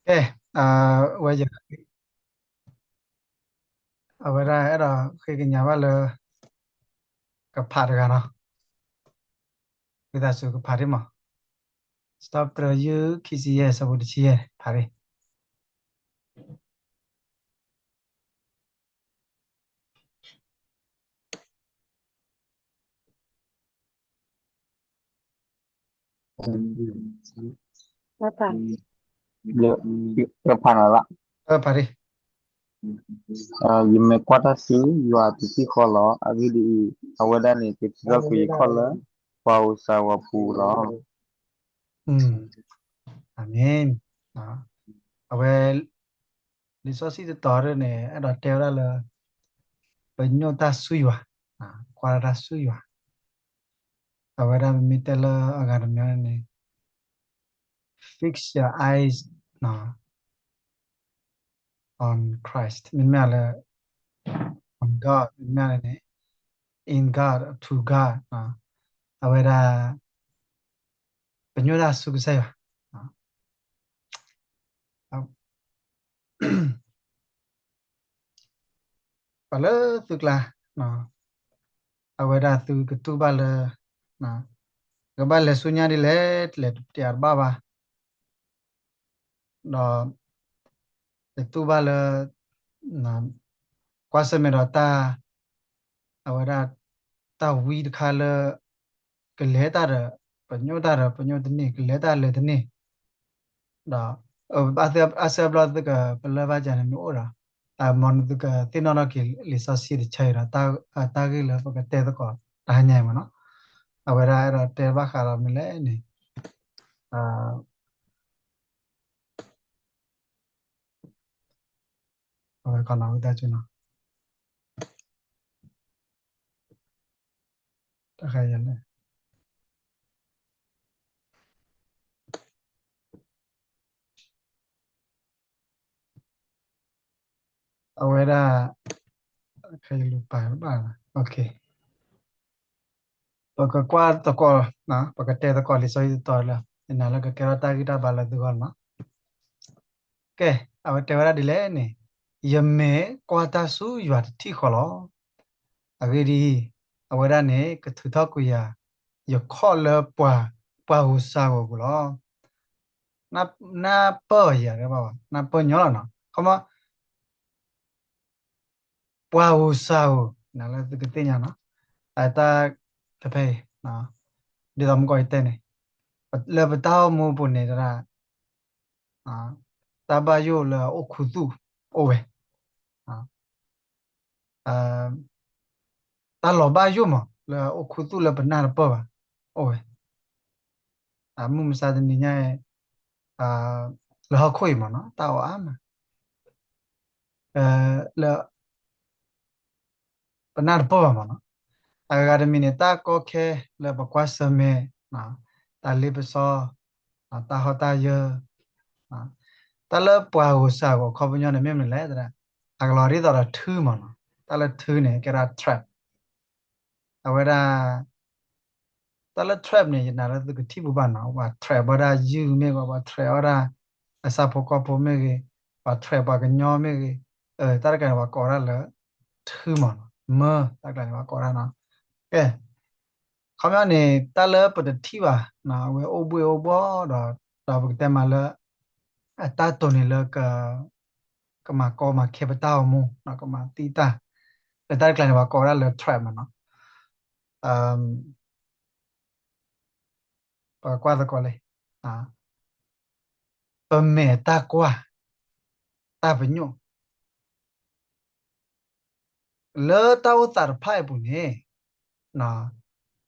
ကဲ, ဝဲယ အဝဲဒၣ်အဲၣ်ဒိးဃ့ကညးဘၣ်လၢ ကဖးတဂၤနီၤ, ဝံသးစူၤကဖးဒံးမး, စံးထီၣ်ပတြၢၤ ယုၢ်ခံဆံယဲၢ် ဆၢဖိတဆံယဲၢ် ဖးဒံး. ဖးနၤလၢ ဖးဒံး. ယမဲာ်ကွၢ်တၢ်ဆူယွၤတထံၣ်ဃီလီၤ. အဂ့ၢ်ဒ်အံၤ, အဝဲဒၣ်န့ၣ် ကထုးထီၣ်ကွံာ်ယခီၣ်လၢ ပှၤဧိၤစၤဂီၤပူၤလီၤ. အၤမ့ၣ်. အဝဲ လံာ်စီဆှံတတီၤန့ၣ် အဲၣ်ဒိးတဲဝဲဒၣ်လၢ ပညိၣ်တၢ်ဆူယွၤ, ကွၢ်တၢ်ဆူယွၤ, အဝဲဒၣ်ပမ့ၢ်တဲလၢအဂၤတမံၤန့ၣ် fix your eyes on Christ မ့မ့ၢ်လၢ on God မ့မ့ၢ်လၢန့ၣ် in God, to God အဝဲဒၣ် ပညိၣ်တၢ်ဆူကစၢ်ယွၤ ပှၤလၢသုကျါ အဝဲဒၣ်သုကတူၢ်ဘၣ်လၢ ကဘၣ်လဲၤဆူညါဒ်လဲၣ် လဲၤတပျးတဘၣ်ဘၣ်, ဒီး လဲၤတူၢ်ဘၣ်လၢ ကွၢ်ဆၢၣ်မဲာ်ဒီးတၢ် အဝဲဒၣ် တၢ်ဝံတခါလၢ ကလဲၤတၢ်ဒီး ပညိၣ်တၢ်ဒီး ပညိၣ်တန့ၢ် ကလဲၤတၢ်လဲၤတန့ၢ်, ဒီး အါစုအါဘျီသုကပလၢၢ်ဘၣ်ကန့ၣ်မ့ၢ်အိၣ်ဒီး မ်နသုကသ့ၣ်နီၣ်ထီၣ်က့ၤလံာ်စီဆှံတဆၢအံၤဒီး တၢ်ဂ့ၢ်လၢပကတဲသကိးတဟါညါအံၤမ့ၢ်နီၤ, အဝဲဒၣ်အဲၣ်ဒိးတဲဘၣ်ဃးဒီးမနုၤလဲၣ်န့ၣ် အဝဲကနီၤဝံသးစူၤနီၤ တခါယလဲၣ် အဝဲဒၣ် ခဲယလူၤပာ်ဘၣ် ပကကွၢ်သကိး ပကတဲသကိးလံာ်စီဆှံတတီၤလၢ ယနာ်လၢကကဲထီၣ်တၢ်ဂံၢ်တၢ်ဘါလၢသုဂီၢ်လီၤ. ကဲ, အဝဲတဲဝဲဒၣ်ဒ်လဲၣ်န့ၣ်, ယမဲာ်ကွၢ်တၢ်ဆူယွၤတထံၣ်ဃီလီၤ. အဂ့ၢ်ဒ်အံၤ, အဝဲဒၣ်န့ၣ် ကထုးထီၣ်ကွံာ်ယၤ ယခီၣ်လၢပှၤဧိၤစၤဂီၤပူၤလီၤ. နၢ်ပၢၢ်ယၤ နၢ်ပၢၢ်ညီလီၤနီၤ, ခီမီ ပှၤဧိၤစၤဂီၤ နလၢသုကသ့ၣ်ညါနီၤ, အတၢ်တဖဲအံၤ ဒ်သိးမုၢ်ကီၢ်ယတဲန့ၣ် လၢပတၢ်အိၣ်မူပူၤန့ၣ် တၢ်ဘၣ်ယိၣ်လၢအအိၣ်ခူသူၣ်အိၣ်ဝဲ, တၢ်လီၤဘၣ်ယိၣ်မး လၢအအိၣ်ခူသူၣ်လၢပနၢ်တပၢၢ်ဘၣ် အိၣ်ဝဲ, မုၢ်မဆါတနံၤညါ လၢဟီၣ်ခိၣ်အံၤမးနီၤ တၢ်အီၣ်အါမး လၢ ပနၢ်တပၢၢ်ဘၣ်မးနီၤ, အဂၤတမံၤန့ၣ် တၢ်ကီခဲလၢပကွၢ်ဆၢၣ်မဲာ်, တၢ်လ့ပစီ, တၢ်ဟီၣ်တၢ်ယၢၢ်, တၢ်လၢပှၤဧိၤစၤဂီၤခီပညီန့ၣ် မ့ၢ်မနုၤလဲၣ်, အကလီၤဒ်သိးဒီးထုမးနီၤ, တၢ်လၢထုန့ၣ် ကဲဒၣ် trap အဝဲဒၣ် တၢ်လၢ trap န့ၣ် ယနာ်လၢသုကထံၣ်ပူၤဘၣ်နီၤ, ပှၤ trap ဝဲဒၣ်ယုၢ်မ့ၢ်ဂ့ၤ, ပှၤ trap ဝဲဒၣ် အဆၣ်ဖိကီၢ်ဖိမ့ၢ်ဂ့ၤ, ပှၤ trap ပှၤကညီမ့ၢ်ဂ့ၤ, တၢ်တကးန့ၣ် ပှၤကိးဝဲဒၣ်လၢ ထုမးနီၤ, မၢ တၢ်တကးန့ၣ် ပှၤကိးဝဲဒၣ်နီၤ, ကဲ ခီပညီန့ၣ် တၢ်လၢပတထံၣ်ဘၣ် အဝဲအိၣ်ဘှ့ၣ်အိၣ်ဘှီၣ်ဒီး ဒီးပကတဲမးလၢ အတၢ်တိာ်န့ၣ်လၢ ကမၤကီမၤခဲပတၢ်အိၣ်မူ ကမၤသံတၢ် လၢတၢ်တကျါန့ၣ် ပှၤကိးဝဲဒၣ်လၢ trap မးနီၤ, ပကွၢ်သကိးလံ ပမဲာ်တၢ်ကွၢ် တၢ်ပညိၣ် လၢတၢ်အိၣ်သးတဖၣ်အံၤအပူၤန့ၣ်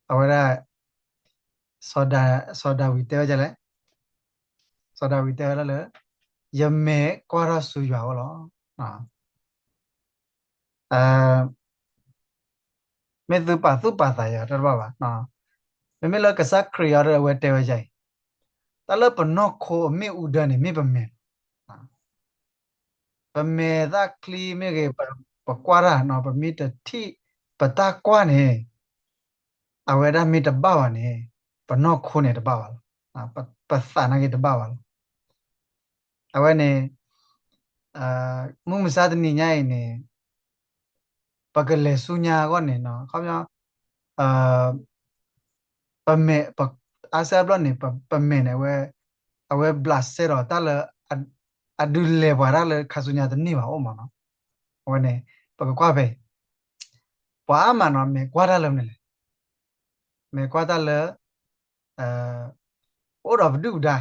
အဝဲဒၣ် စီၤဒၤဝံးတဲဝဲဒ်လဲၣ်, စီၤဒၤဝံးတဲဝဲဒၣ်လၢ ယမဲာ်ကွၢ်ထီၣ်ဆူယွၤအအိၣ်လီၤ. မ့ၢ်သုပာ်သူၣ်ပာ်သးယၤတဘၣ်ဘၣ်, မ့မ့ၢ်လၢကစၢ်ခရံာ်အံၤဒီး အဝဲတဲဝဲဒ်အံၤ, တၢ်လၢပနီၢ်ခိအမ့ၣ်အူဒၢန့ၣ် မ့ၢ်ပမဲာ်လီၤ. ပမဲာ်သၣ်ချံမ့ၢ်ဂ့ၤ, ပကွၢ်တၢ် ပမ့ၢ်တထံၣ်ပတၢ်ကွၢ်န့ၣ် အဝဲဒၣ်မ့ၢ်တဘၣ်ဘၣ်န့ၣ် ပနီၢ်ခိန့ၣ်တဘၣ်ဘၣ်လီၤ. ပသးနာ်က့တဘၣ်ဘၣ်လီၤ. အဝဲန့ၣ် မုၢ်မဆါတနံၤညါအံၤန့ၣ် ပကလဲၤဆူညါအဂီၢ်န့ၣ် ခီပညီ ပမဲာ် အါစၢ်ဘျီၣ်န့ၣ် ပမဲာ်န့ၣ် အဝဲဘျးစဲဒီးတၢ်လၢ အဒုးလဲၤပှၤတၢ်လၢခါဆူညါတန့ၢ်ဘၣ်အိၣ်မးနီၤ. အဝဲန့ၣ် ပကကွၢ်ဖဲအံၤ ပှၤအါမးနီၤ မဲာ်ကွၢ်တၢ်လၢမနုၤလဲၣ်. မဲာ်ကွၢ်တၢ်လၢ ပအိၣ်ဒီးပဒုၣ်ပဒါ,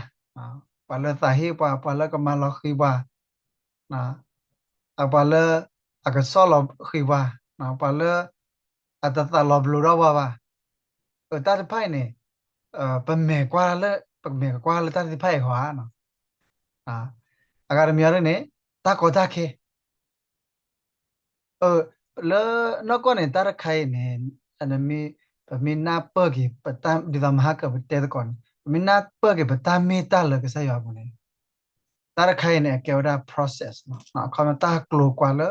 ပှၤလၢသးဟ့ပှၤ, ပှၤလၢကမၤလီၤဃံၤပှၤ, ပှၤလၢအကဆီၣ်လီၤဃံၤပှၤ, ပှၤလၢအတသးလီၤပလိာ်ဒီးပှၤဘၣ်. အတၢ်တဖၣ်အံၤန့ၣ် ပမဲာ်ကွၢ်လၢ ပမဲာ်ကကွၢ်လၢတၢ်သ့ၣ်တဖၣ်အံၤဃီဧါ. အဂၤတမံၤအံၤန့ၣ် တၢ်ကီတၢ်ခဲ လၢနီၢ်ကီၢ်န့ၣ် တၢ်တခါအံၤန့ၣ် ပမ့ၢ်နၢ်ပၢၢ်က့ၤ ဒ်သိးမဟါကၢပတဲသကိးန့ၣ် ပမ့ၢ်နၢ်ပၢၢ်က့ၤ ပတၢ်မ့ၢ်တၢ်လၢကစၢ်ယွၤအပူၤန့ၣ် တၢ်တခါအံၤန့ၣ် အကဲဝဲဒၣ် process အခီပညီ တၢ်ကျိၤကွၢ်လၢ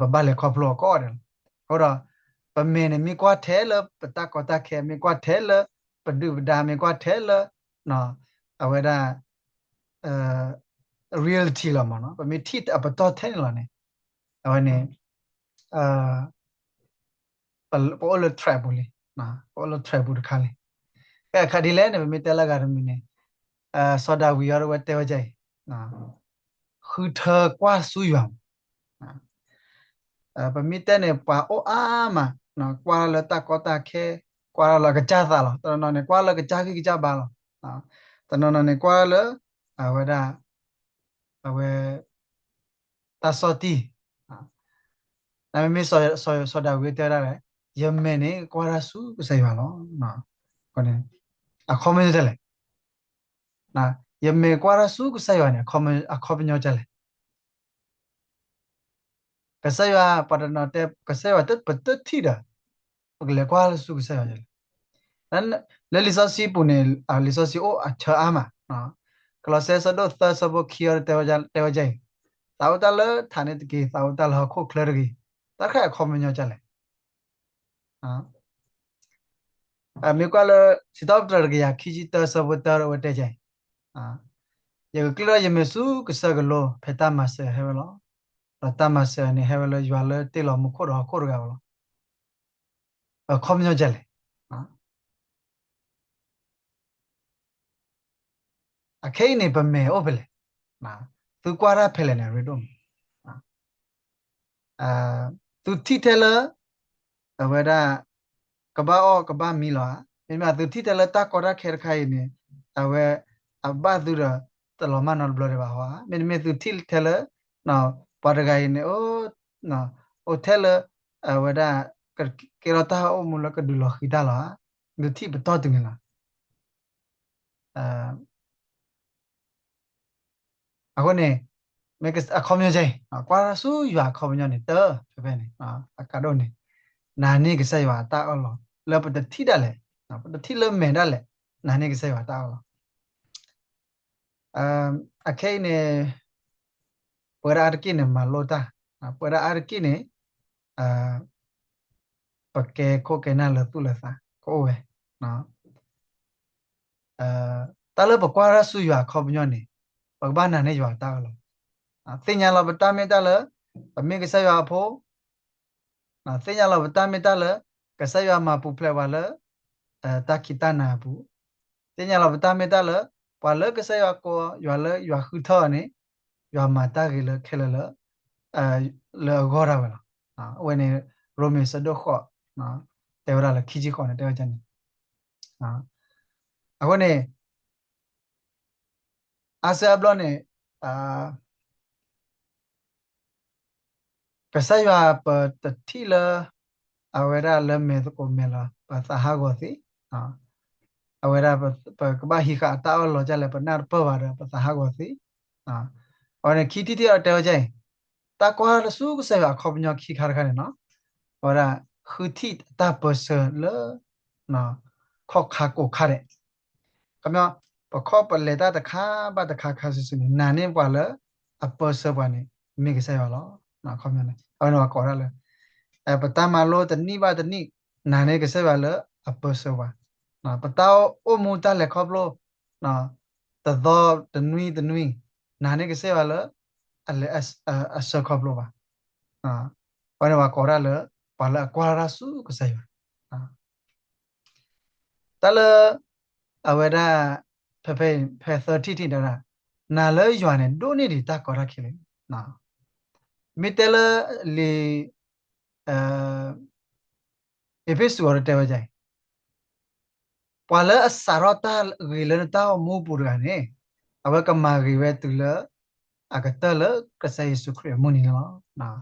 ပဘၣ်လဲၤခီဖျိအီၤကိးဂၤဒဲးလီၤ. အဃိဒီး ပမဲာ်န့ၣ် မ့ၢ်ကွၢ်ထဲလၢပတၢ်ကီတၢ်ခဲ, မ့ၢ်ကွၢ်ထဲလၢပဒုၣ်ပဒါ, မ့ၢ်ကွၢ်ထဲလၢ အဝဲဒၣ် reality လီၤမးနီၤ, ပမ့ၢ်ထံၣ်အပတီၢ်ထဲန့ၣ်လီၤန့ၣ် အဝဲန့ၣ် ပအိၣ်လၢ track ပူၤလံ, ပအိၣ်လၢ track ပူၤတခါလံ. ကဲအခါဒ်လဲၣ်န့ၣ် ပမ့ၢ်တဲလၢအဂၤတမံၤန့ၣ် စီၤဒၤဝံးအံၤဒၣ်ဝဲတဲဝဲဒ်အံၤ, ဃုထၢကွၢ်ဆူယွၤမး ပမ့ၢ်တဲန့ၣ် ပှၤအိၣ်အါမး, ကွၢ်လၢတၢ်ကီတၢ်ခဲ, ကွၢ်လၢအကစၢ်သးလီၤ. တနီၤနီၤန့ၣ် ကွၢ်လၢကစၢ်ဂံၢ်ကစၢ်ဘါလီၤ. တနီၤနီၤန့ၣ် ကွၢ်လၢ အဝဲဒၣ် အဝဲ တၢ်ဆီၣ်တံၢ်, နမ့မ့ၢ် စီၤဒၤဝံးတဲဝဲဒၣ်လဲၣ်, ယမဲာ်န့ၣ် ကွၢ်တၢ်ဆူကစၢ်ယွၤလီၤ. အခီပညီဒ်လဲၣ်, ယမဲာ်ကွၢ်တၢ်ဆူကစၢ်ယွၤန့ၣ် အခီပညီဒ်လဲၣ်. ကစၢ်ယွၤ ပှၤတနီၤတဲ ကစၢ်ယွၤပတထံၣ်ဒီး ပကလဲၤကွၢ်လၢဆူကစၢ်ယွၤလဲၣ်. လၢလံာ်စီဆှံပူၤန့ၣ် လံာ်စီဆှံအိၣ်အဆၢအါမး, ကလီးစဲ ဆၢဒိၣ်သၢ ဆၢဖိခံအံၤ တဲဝဲဒ်အံၤ, သးအိၣ်တၢ်လၢထးန့ၣ်တက့ၢ်, သးအိၣ်တၢ်လၢဟီၣ်ခိၣ်ချၢတဂ့ၤ, တၢ်တခါအံၤအခီပညီဒ်လဲၣ်. မ့ၢ်ကွၢ်လၢ စံးထီၣ်ပတြၢၤတကယၤခံဆံတၢ ဆၢဖိတၢ အဝဲတဲဒ်အံၤ, ယကကျ့ထီၣ်ယမဲာ်ဆူကစၢၢ်ကလိ ဖဲတၢ်မၤစၢၤဟဲဝဲလီၤ. ဒီးတၢ်မၤစၢၤန့ၣ် ဟဲဝဲလၢယွၤလၢတ့ၢ်လီၤမူခိၣ်ဒီးဟီၣ်ခိၣ်တဂၤဧိၤလီၤ. အခီပညီဒ်လဲၣ်. အခဲအံၤန့ၣ် ပမဲာ်အိၣ်ဖဲလဲၣ်, သုကွၢ်တၢ်ဖဲလဲၣ်န့ၣ် အရ့ဒိၣ်မး. သုထံၣ်ထဲလၢ အဝဲဒၣ် ကဘၣ်အီၣ်ကဘၣ်မံလီၤဧါ, မ့တမ့ၢ်သုထံၣ်ထဲလၢတၢ်ကီတၢ်ခဲတခါအံၤန့ၣ် အဝဲ အဘၣ်သုဒီး တလီၤမၢ်နီတဘျီဒံးဘၣ်ဧါ, မ့တမ့ၢ်သုထံၣ်ထဲလၢ ပှၤတဂၤအံၤန့ၣ် အိၣ်ထဲလၢ အဝဲဒၣ် ကကဲထီၣ်တၢ်အိၣ်မူလၢကဒုးလီၤဃံၤတၢ်လီၤဧါ, သုထံၣ်ပတီၢ်တုၤန့ၣ်လီၤ. အဃိန့ၣ် မ့ၢ်အခီပညီဒ်အံၤ, ကွၢ်တၢ်ဆူယွၤအခီပညီန့ၣ် တၢ ဖဲဖဲန့ၣ် အကါဒိၣ်န့ၣ် နာ်န့ၢ်ကစၢ်ယွၤအတၢ်အၢၣ်လီၤ လၢပတထံၣ်ဒၣ်လဲာ်, ပတထံၣ်လၢမဲာ်ဒၣ်လဲာ်, နာ်န့ၢ်ကစၢ်ယွၤအတၢ်အၢၣ်လီၤ. အခဲအံၤန့ၣ် ပဝဲဒၣ်အါတက့ၢ်န့ၣ် မၤလိတၢ်, ပဝဲဒၣ်အါတက့ၢ်န့ၣ် ပကဲခိၣ်ကဲနၢ်လၢသူၣ်လၢသး ကအိၣ်ဝဲ. တၢ်လၢပကွၢ်တၢ်ဆူယွၤအခီပညီန့ၣ် ပကဘၣ်နာ်န့ၢ်ယွၤအတၢ်အၢၣ်လီၤ. သ့ၣ်ညါလီၤပတၢ်မ့ၢ်တၢ်လၢ ပမ့ၢ်ကစၢ်ယွၤအဖိ, သ့ၣ်ညါလီၤပတၢ်မ့ၢ်တၢ်လၢ ကစၢ်ယွၤမၤပူၤဖျဲးပှၤလၢ တၢ်ခံးတၢ်နၤအပူၤ, သ့ၣ်ညါလီၤပတၢ်မ့ၢ်တၢ်လၢ ပှၤလၢကစၢ်ယွၤကိး ယွၤလၢယွၤဃုထၢအီၤန့ၣ် ယွၤမၤတၢ်ဂ့ၤလၢခဲလၢာ်လၢ လၢအဂီၢ်ဒၣ်ဝဲလီၤ. အဝဲန့ၣ် ရိမ့ၤဆၢဒိၣ်ဃိး တဲဝဲဒၣ်လၢခံဆံဃိးန့ၣ် တဲဝဲဒ်န့ၣ်. အဃိန့ၣ် အါစၢအါဘျီန့ၣ် ကစၢ်ယွၤပတထံၣ်လၢ အဝဲဒၣ်လၢမဲာ်သကိးမဲာ်လီၤ ပသးဟးဂီၤသ့, အဝဲဒၣ်ပကဘၣ်ဟံးဃာ်အတၢ်အၢၣ်လီၤဒ်လဲၣ် ပနၢ်တပၢၢ်ဘၣ်ဒီး ပသးဟးဂီၤသ့. အဝဲန့ၣ်ခံထံၣ်တထံၣ်အံၤတဲဝဲဒ်အံၤ, တၢ်ကွၢ်တၢ်ဆူကစၢ်ယွၤအခီပညီခံခါတခါန့ၣ်နီၤ, အဝဲဒၣ် ဃုထံၣ်တၢ်ပၢၢ်ဆၢလၢ ခီၣ်ခါကိၢ်ခါဒဲး ခီပညီ ပခီၣ်ပလဲၤတၢ်တခါဘၣ်တခါခါဆူၣ်ဆူၣ်န့ၣ် နာ်န့ၢ်ပှၤလၢအပၢၢ်ဆၢပှၤန့ၣ် မ့ၢ်ကစၢ်ယွၤလီၤ. ခီပညီန့ၣ် အဝဲန့ၣ်ပှၤကိးဒၣ်လၢ ပတၢ်မၤလိတနံၣ်ဘၣ်တနံၣ် နာ်န့ၢ်ကစၢ်ယွၤလၢအပၢၢ်ဆၢပှၤ, ပတၢ်အိၣ်မူတၢ်လဲၤခီဖျိ တသီတနွံတနွံ နာ်န့ၢ်ကစၢ်ယွၤလၢ အလဲၤအဆၢခီဖျိဘၣ်. အဝဲန့ၣ်ပှၤကိးဒၣ်လၢ ပှၤလၢအကွၢ်ထီၣ်တၢ်ဆူကစၢ်ယွၤ တၢ်လၢ အဝဲဒၣ် ဖဲ ဖဲ ဖဲသၢထံၣ်ထံၣ်တဲဝဲဒၣ် နာ်လၢယွၤန့ၣ် ဒိၣ်န့ၢ်ဒံးတၢ်ကီတၢ်ခဲလၢာ်. မ့ၢ်တဲလၢလံာ် အ့းဖ့းစူးအံၤတဲဝဲဒ်အံၤ, ပှၤလၢအစးထီၣ်တၢ်ဂ့ၤလၢနတၢ်အိၣ်မူပူၤတဂၤန့ၣ် အဝဲကမၤဂ့ၤဝဲတုၤလၢ အကတၢၢ်လၢကစၢ်ယ့ၣ်ၡူးခရံာ်အမုၢ်နံၤန့ၣ်လီၤ.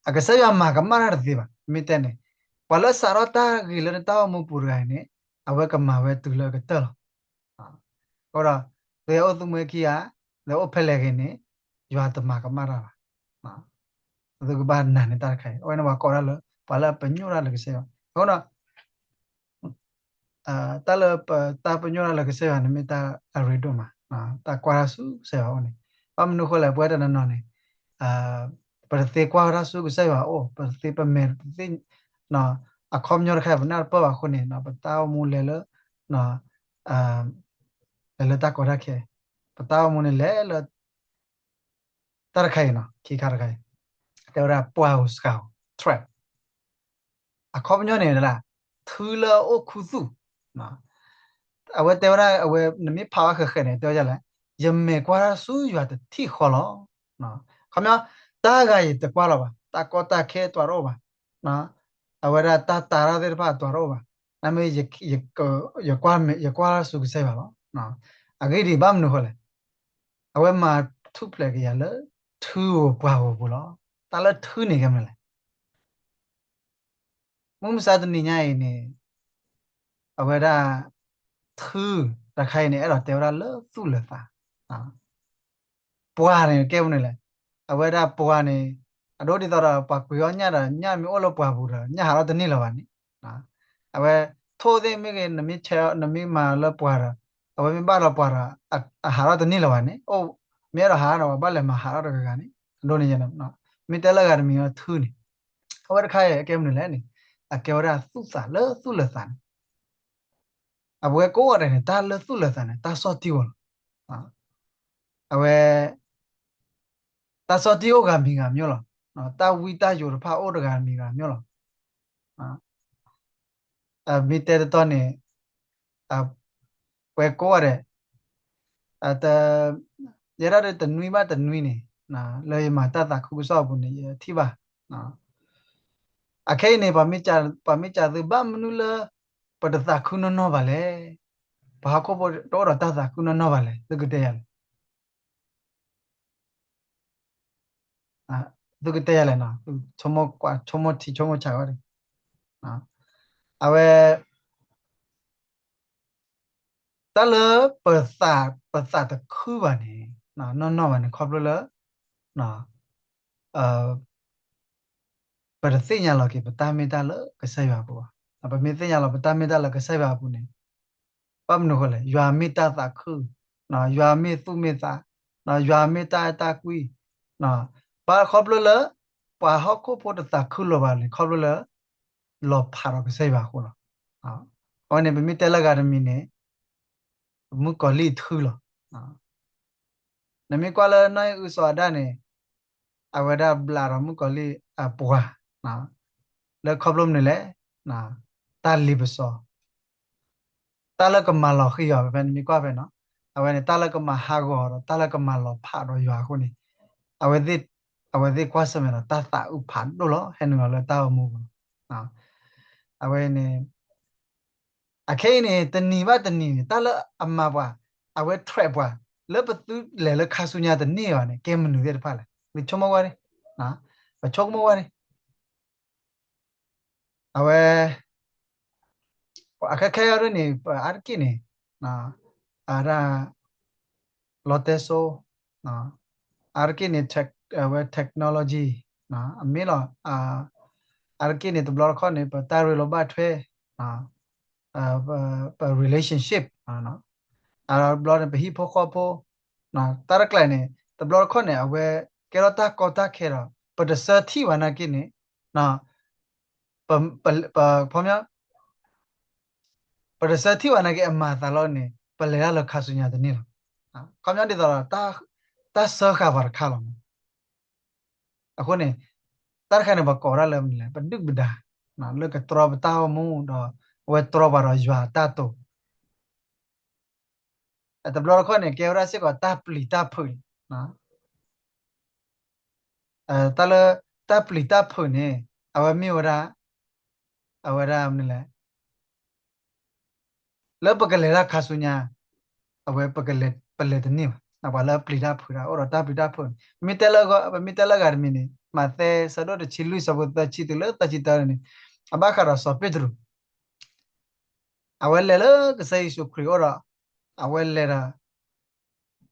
အကစၢ်ယွၤမၤကမၣ်တၢ်တသ့ဘၣ်. မ့ၢ်တဲန့ၣ် ပှၤလၢအစးထီၣ်တၢ်ဂ့ၤလၢနတၢ်အိၣ်မူပူၤတဂၤန့ၣ် အဝဲကမၤဝဲတုၤလၢအကတၢၢ်လီၤ. အဃိဒီး သုအိၣ်သူမှဲခံဂၤ သုအိၣ်ဖဲလဲၣ်ဂ့ၤန့ၣ် ယွၤတမၤကမၣ်တၢ်ဘၣ်. သုကဘၣ်နာ်န့ၢ်တၢ်တခါအံၤ အဝဲန့ၣ်ပှၤကိးဒၣ်လၢ ပှၤလၢအပညိၣ်တၢ်လၢကစၢ်ယွၤ အဃိဒီး တၢ်လၢပတၢ်ပညိၣ်တၢ်လၢကစၢ်ယွၤန့ၣ်မ့ၢ်တၢ်အရ့ဒိၣ်မး, တၢ်ကွၢ်တၢ်ဆူကစၢ်ယွၤအအိၣ်န့ၣ်, ဘၣ်မနုၤအဃိလဲၣ် ပဝဲတနီၤနီၤန့ၣ် ပတသ့ကွၢ်ဝဲဒၣ်ဆူကစၢ်ယွၤအအိၣ်, ပတသ့ပမဲာ်တသ့, အခီပညီတခါအံၤ ပနၢ်တပၢၢ်ဘၣ်အဃိန့ၣ် ပတၢ်အိၣ်မူလဲၤလၢ လဲၤလၢတၢ်ကီတၢ်ခဲ, ပတၢ်အိၣ်မူန့ၣ်လဲၤလၢ တၢ်တခါအံၤနီၤ ခံခါတခါအံၤ တဲဝဲဒၣ်ပှၢ်ဧိၤစှၤဧိၤ trap အခီပညီန့ၣ်ဒၣ် ထုလၢအအိၣ်ခူသူၣ်, အဝဲတဲဝဲဒၣ် အဝဲနမ့ၢ်ဖးဘၣ်ဃဲးဃဲးန့ၣ် တဲဝဲဒ်လဲၣ်, ယမဲာ်ကွၢ်တၢ်ဆူယွၤတထံၣ်ဃီလီၤ. အခီပညီ တၢ်ဂၤယတကွၢ်လီၤဘၣ်, တၢ်ကီတၢ်ခဲတွၤတအိၣ်ဘၣ်, အဝဲဒၣ်တၢ်တာ်တၢ်သ့ၣ်တဖၣ်တွၤတအိၣ်ဘၣ်, နမ့ၢ် ယကွၢ်ဆူကစၢ်ယွၤလီၤ. အဂ့ၢ်ဒ်အံၤ ဘၣ်မနုၤဃိလဲၣ် အဝဲမၤထူၣ်ဖျဲးက့ၤယၤလၢ ထုဧိၤပှၢ်ဧိၤပူၤလီၤ. တၢ်လၢထုန့ၣ်ကဲမနုၤလဲၣ်. မုၢ်မဆါတနံၤညါအံၤန့ၣ် အဝဲဒၣ် ထု တခါအံၤန့ၣ် အဲၣ်ဒိးတဲဝဲဒၣ်လၢသူၣ်လၢသး, ပှၢ်န့ၣ်ကဲမနုၤလဲၣ်. အဝဲဒၣ်ပှၢ်န့ၣ် အဒိဒ်သိးဒီး ပှၤကွံာ်အီၣ်ညၣ်ဒီး ညၣ်မ့ၢ်အိၣ်လၢပှၢ်ပူၤဒီး ညၣ်ဟးထီၣ်တန့ၢ်လၢၤဘၣ်န့ၣ်, အဝဲထိၣ်သ့ၣ်မ့ၢ်ဂ့ၤ နမ့ၢ်ဆဲး နမ့ၢ်မၤလၢပှၢ်ဒီး အဝဲမ့ၢ်ဘၣ်လီၤပှၢ်ဒီး အဟးထီၣ်တန့ၢ်လၢၤဘၣ်န့ၣ်, အိၣ် မ့ၢ်အဲၣ်ဒိးဟးဒီး ပှၤဘၣ်လဲၤမၤဟးထီၣ်တဂၤဂၤန့ၣ်, ဒ်န့ၣ် မ့ၢ်တဲလၢဂၤတမံၤလၢထုန့ၣ်, အဝဲတခါအံၤအကဲမနုၤလဲၣ်န့ၣ်, အကဲဝဲဒၣ်သူၣ်သးလၢသူၣ်လၢသးန့ၣ် အဝဲကိးဂၤဒဲးန့ၣ် တၢ်လၢသူၣ်လၢသးန့ၣ် တၢ်ဆီၣ်တံၢ်အီၤလီၤ. အဝဲ တၢ်ဆီၣ်တံၢ်အိၣ်ဂၤမံၤဂၤမျိၤလီၤ. တၢ်ဝံတၢ်ယိးတဖၣ်အိၣ်တဂၤမံၤဂၤမျိၤလီၤ. မ့ၢ်တဲတတီန့ၣ် ပှၤကိးဂၤဒဲး ယဲဒၣ်ဒီးတနွံဘၣ်တနွံန့ၣ် လၢယမၤတၢ်သးခုကစီၣ်အပူၤန့ၣ် ယထံၣ်ဘၣ် အခဲအံၤန့ၣ် ပှၤမ့ၢ်စံးသုဘၣ်မနုၤလၢ ပတသးခုနီၢ်နီၢ်ဘၣ်လဲၣ်, ပှၤဟီၣ်ခိၣ်ဖိတအိၣ်ဒီးတၢ်သးခုနီၢ်နီၢ်ဘၣ်လဲၣ်, သုကတဲယၤလဲၣ်. သုကတဲယၤလဲၣ်နီၤ, ဆိကမိၣ်ကွၢ် ဆိကမိၣ်ထံ ဆိကမိၣ်ဆးဝဲ, အဝဲ တၢ်လၢပသး ပသးတခုဘၣ်န့ၣ် နီၢ်နီၢ်ဘၣ်န့ၣ် ခီဖျိလၢ ပတသ့ၣ်ညါလီၤက့ၤ ပတၢ်မ့ၢ်တၢ်လၢကစၢ်ယွၤအပူၤဘၣ်. ပမ့ၢ်သ့ၣ်ညါလီၤ ပတၢ်မ့ၢ်တၢ်လၢကစၢ်ယွၤအပူၤန့ၣ် ဘၣ်မနုၤဃိလဲၣ်, ယွၤမ့ၢ်တၢ်သးခု, ယွၤမ့ၢ်သူၣ်မ့ၢ်သး, ယွၤမ့ၢ်တၢ်အဲၣ်တၢ်ကွံ, ဘၣ်ခီဖျိလၢ ပှၤဟီၣ်ခိၣ်ဖိတသးခုလၢၤဘၣ်န့ၣ် ခီဖျိလၢ လီၤဖးဒီးကစၢ်ယွၤအဃိလီၤ. အဝဲန့ၣ် ပမ့ၢ်တဲလၢဂၤတမံၤန့ၣ် မုၣ်ကီၤလံၢ်ထုလီၤ. နမ့ၢ်ကွၢ်လၢနီၢ်အံၣ်အုစီၤအၤဒၣ်န့ၣ် အဝဲဒၣ်ဘျးဒီးမုၣ်ကီၤလံၢ်အပှၤ လၢခီဖျိမနုၤလဲၣ်, တၢ်လ့ပစီ တၢ်လၢကမၤလီၤဃံၤအီၤ ဖဲဖဲနမ့ၢ်ကွၢ်ဖဲနီၤ, အဝဲန့ၣ် တၢ်လၢကမၤဟးဂီၤဒီး တၢ်လၢကမၤလီၤဖးဒီးယွၤအဃိန့ၣ်, အဝဲသ့ၣ် အဝဲသ့ၣ်ကွၢ်ဆၢၣ်မဲာ်ဒီး တၢ်သးအုးဖးဒိၣ်လီၤ ဟဲနုာ်လီၤလၢတၢ်အိၣ်မူပူၤလီၤ. အဝဲန့ၣ် အခဲအံၤန့ၣ် တနံၤဘၣ်တနံၤန့ၣ် တၢ်လၢအမၤပှၤ အဝဲ trap ပှၤ လၢပသုလဲၤလၢခါဆူညါတန့ၢ်ဘၣ်န့ၣ် ကဲမနုၤသ့ၣ်တဖၣ်လဲၣ်. ပဆိကမိၣ်ဝဲန့ၣ်, ပဆိကမိၣ်ဝဲန့ၣ် အဝဲ အခဲခဲအံၤဒ်န့ၣ် ပအါတက့ၢ်န့ၣ် အဒၣ် လီတဲစိ အါတက့ၢ်န့ၣ် အဝဲ technology အမ့ၢ်လီၤ. အါတက့ၢ်န့ၣ် တဘျီတခီၣ်န့ၣ် ပတၢ်ရ့လိာ်ဘၣ်ထွဲ ပ relationship အါတဘျီန့ၣ် ပဟံၣ်ဖိဃီဖိ တၢ်တကျါန့ၣ် တဘျီတခီၣ်န့ၣ် အဝဲကဲထီၣ်တၢ်ကီတၢ်ခဲဒီး ပတဆၢထံၣ်ဘၣ်နာ်က့န့ၣ် ပ ပ ပ ခီပညီ ပတဆၢထံၣ်ဘၣ်နာ်က့ အမၤသးလီန့ၣ် ပလဲၤတၢ်လၢခါဆူညါတန့ၢ်လီၤ. ခီပညီဒ်သိးဒီး တၢ် တၢ်စၢဃာ်ပှၤတခါလီၤ. အဃိန့ၣ် တၢ်တခါန့ၣ် ပှၤကိးဝဲဒၣ်လၢမနုၤလဲၣ် ပဒုၣ်ပဒါ လၢကတြီပတၢ်အိၣ်မူဒီး အဝဲတြီပှၤဒီးယွၤအတၢ်တိာ် တဘျီတခီၣ်န့ၣ် ကဲဝဲဒၣ်စ့ၢ်ကီးတၢ်ပျံၤတၢ်ဖုးန့ၣ် တၢ်လၢ တၢ်ပျံၤတၢ်ဖုးန့ၣ် အဝဲမ့ၢ်ဝဲဒၣ် အဝဲဒၣ်မနုၤလဲၣ် လၢပကလဲၤတၢ်ခါဆူညါ အဝဲပလဲၤတန့ၢ်ဘၣ်. ပှၤလၢအပျံၤတၢ်ဖုးတၢ် အိၣ်ဒီးတၢ်ပျံၤတၢ်ဖုးန့ၣ် ပမ့ၢ်တဲလၢအဂၤတမံၤန့ၣ် မးသဲဆၢဒိၣ်တဆံလွံၢ် ဆၢဖိသၢဆံတုၤလၢသၢဆံတၢန့ၣ် အဘၣ်ဃးဒီးစီၤပ့းတရူး အဝဲလဲၤလၢကစၢ်ယ့ၣ်ၡူးခရံာ်အအိၣ်ဒီး အဝဲလဲၤဒီး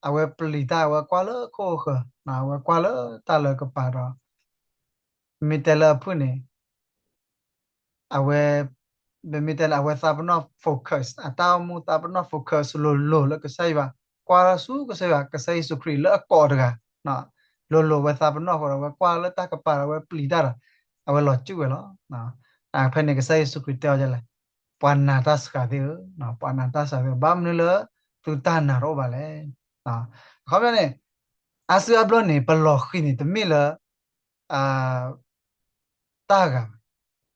အဝဲပျံၤတၢ် အဝဲကွၢ်လၢခိၣ်ဃၢၤ အဝဲကွၢ်လၢတၢ်လၢကပၤဒီး မ့ၢ်တဲလၢအဖုၣ်န့ၣ် အဝဲ ပမ့ၢ်တဲလၢအဝဲသးပနီၣ် focus အတၢ်အိၣ်မူသးပနီၣ် focus လိၤလိၤလၢကစၢ်ယွၤ ကွၢ်လၢဆူကစၢ်ယွၤ ကစၢ်ယ့ၣ်ၡူးခရံာ်လၢအကိးတဂၤ လိၤလိၤဝဲသးပနီၣ်ဃိဒီး အဝဲကွၢ်လၢတၢ်ကပၤဒီး အဝဲပျံၤတၢ်ဒီး အဝဲလီၤစူၣ်ဝဲလီၤ. ဖဲန့ၣ်ကစၢ်ယ့ၣ်ၡူးခရံာ်တဲအီၤဒ်လဲၣ်, ပှၤနာ်တၢ်စှၤသ့ၣ်ဧၢ, ပှၤနာ်တၢ်စှၤသ့ၣ်ဧၢ, ဘၣ်မနုၤလၢသုတၢ်နာ်တအိၣ်ဘၣ်လဲၣ်. အခီပညီန့ၣ် အါစုအါဘျီန့ၣ် ပလီၤဃံၤန့ၣ် တမ့ၢ်လၢ တၢ်ဂၤဘၣ်,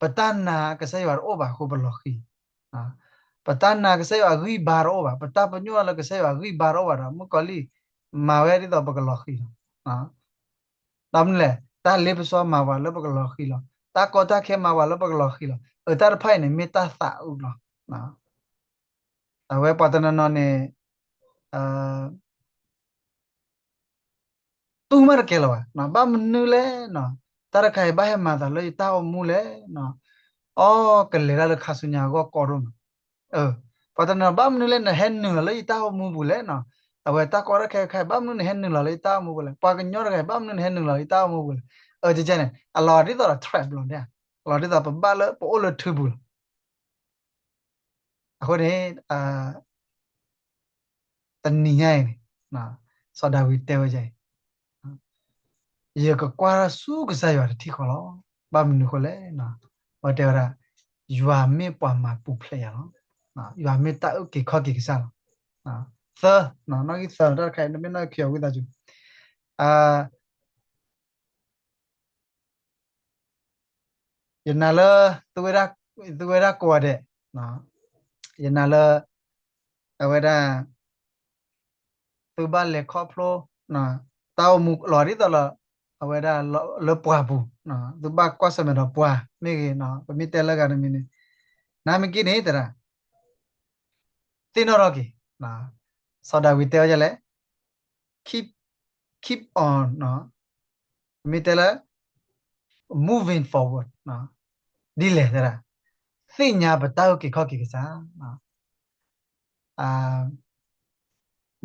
ပတၢ်နာ်ကစၢ်ယွၤတအိၣ်ဘၣ်အဃိပလီၤဃံၤ, ပတၢ်နာ်ကစၢ်ယွၤအဂံၢ်ဘါတအိၣ်ဘၣ်, ပတၢ်ပညိၣ်လၢကစၢ်ယွၤအဂံၢ်ဘါတအိၣ်ဘၣ်ဒီး မုၣ်ကီၤလံၢ်မၤဝဲဒ်သိးပကလီၤဃံၤလီၤ. ဒီးမနုၤလဲၣ်, တၢ်လ့ပစီမၤပှၤလၢပကလီၤဃံၤလီၤ, တၢ်ကီတၢ်ခဲမၤပှၤလၢပကလီၤဃံၤလီၤ, အတၢ်တဖၣ်အံၤန့ၣ် မ့ၢ်တၢ်သးအုးလီၤ. အဝဲပှၤတနီၤနီၤန့ၣ် တူၢ်မးတကဲလၢၤဘၣ်, ဘၣ်မနုၤလဲၣ်, တၢ်တခါအံၤဘၣ်ဟဲမၤသးလၢယတၢ်အိၣ်မူလဲၣ်, အီ ကလဲၤတၢ်လၢခါဆူညါအဂီၢ်ကီဒိၣ်မး, ပှၤတနီၤ ဘၣ်မနုၤလဲၣ် နဟဲနုာ်လီၤလၢယတၢ်အိၣ်မူပူၤလဲၣ်, အဝဲတၢ်ကီတၢ်ခဲတခါအံၤ ဘၣ်မနုၤနဟဲနုာ်လီၤလၢယတၢ်အိၣ်မူပူၤလဲၣ်, ပှၤကညီတဂၤအံၤ ဘၣ်မနုၤနဟဲနုာ်လီၤလၢယတၢ်အိၣ်မူပူၤလဲၣ်, အကကဲန့ၣ် အလီၤဒ်သိးဒီး trap လီၤ, အလီၤဒ်သိးပဘၣ်လၢပအိၣ်လၢထုပူၤလီၤ. အဃိန့ၣ် တနံၤညါအံၤန့ၣ် စီၤဒၤဝံးတဲဝဲဒ်အံၤ, ယကကွၢ်ထီၣ်ဆူကစၢ်ယွၤတထံၣ်ဃီလီၤ. ဘၣ်မနုၤဃိလဲၣ်, အဝဲတဲဝဲဒၣ် ယွၤမ့ၢ်ပှၤမၤပူၤဖျဲးယၤလီၤ. ယွၤမ့ၢ်တၢ်အုၣ်က့ၤခီၣ်က့ၤကစၢ်လီၤ. သၢ, နီၣ်ဂံၢ်သၢ တၢ်တခါအံၤ နမ့ၢ်နီၣ်ခံအီၤဝံသးစူၤ ယနာ်လၢ သုဝဲဒၣ်ကိးဂၤဒဲး, ယနာ်လၢ အဝဲဒၣ် သုဘၣ်လဲၤခီဖျိ တၢ်အိၣ်မူလီၤဒ်သိးလၢ အဝဲဒၣ်လၢပှၤပူၤ, သုဘၣ်ကွၢ်ဆၢၣ်မဲာ်ဒီးပှၤမ့ၢ်ဂ့ၤ, ပမ့ၢ်တဲလၢဂၤတမံၤန့ၣ် နမ့ၢ်က့ၤန့ၣ်သရၣ် သ့ၣ်နီၣ်ထီၣ်က့ၤ, စီၤဒၤဝံးတဲဝဲဒ်လဲၣ်, keep, keep on, မ့ၢ်တဲလၢ moving forward ဒ်လဲၣ်သရၣ်, သ့ၣ်ညါပတၢ်အုၣ်က့ၤခီၣ်က့ၤကစၢ်.